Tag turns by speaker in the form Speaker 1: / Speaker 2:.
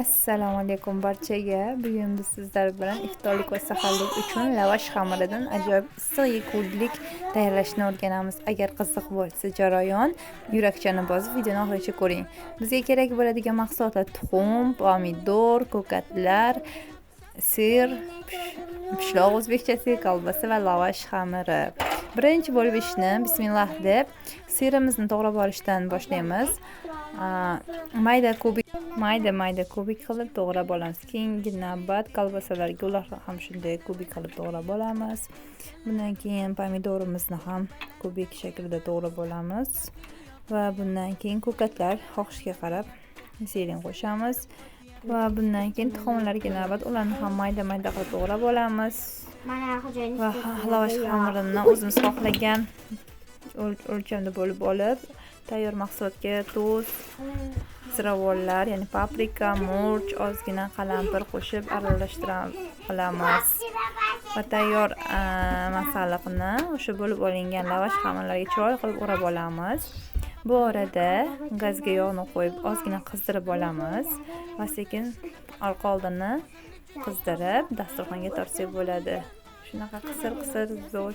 Speaker 1: Assalomu alaykum barchaga. Bugun biz sizlar bilan iftorlik va saharlik uchun lavash xamiridan ajoyib issiq yegulik tayyorlashni o'rganamiz. Agar qiziq bo'lsa jarayon, yurakchani bosib videoni oxirigacha ko'ring. Bizga kerak bo'ladigan mahsulotlar: tuxum, pomidor, ko'katlar, sir, pishloq o'zbekchasi, kolbasa va lavash xamiri. Birinchi bo'lib ishni bismillah deb sirimizni to'g'rab olishdan boshlaymiz. Mayda kubik, mayda mayda kubik qilib to'g'rab olamiz. Keyingi navbat kolbasalarga, ularni ham shunday kubik qilib to'g'rab olamiz. Bundan keyin pomidorimizni ham kubik shaklida to'g'rab olamiz va bundan keyin ko'katlar, xohishga qarab зелень qo'shamiz va bundan keyin tuxumlarga navbat, ularni ham mayda mayda qilib to'g'rab olamiz.
Speaker 2: Mana xo'jayin.
Speaker 1: Va lavash xamirini o'zimiz xohlagan o'lchamda bo'lib olib, tayyor mahsulotga tuz, ziravorlar, ya'ni paprika, murch, ozgina qalampir qo'shib aralashtirib olamiz va tayyor masalliqni o'sha bo'lib olingan lavash xamirlariga chiroyli qilib o'rab olamiz. Bu orada gazga yog'ni qo'yib, ozgina qizdirib olamiz va sekin orqa oldini qizdirib, dasturxonga tortsak bo'ladi. Shunaqa qisir qisir zo'r.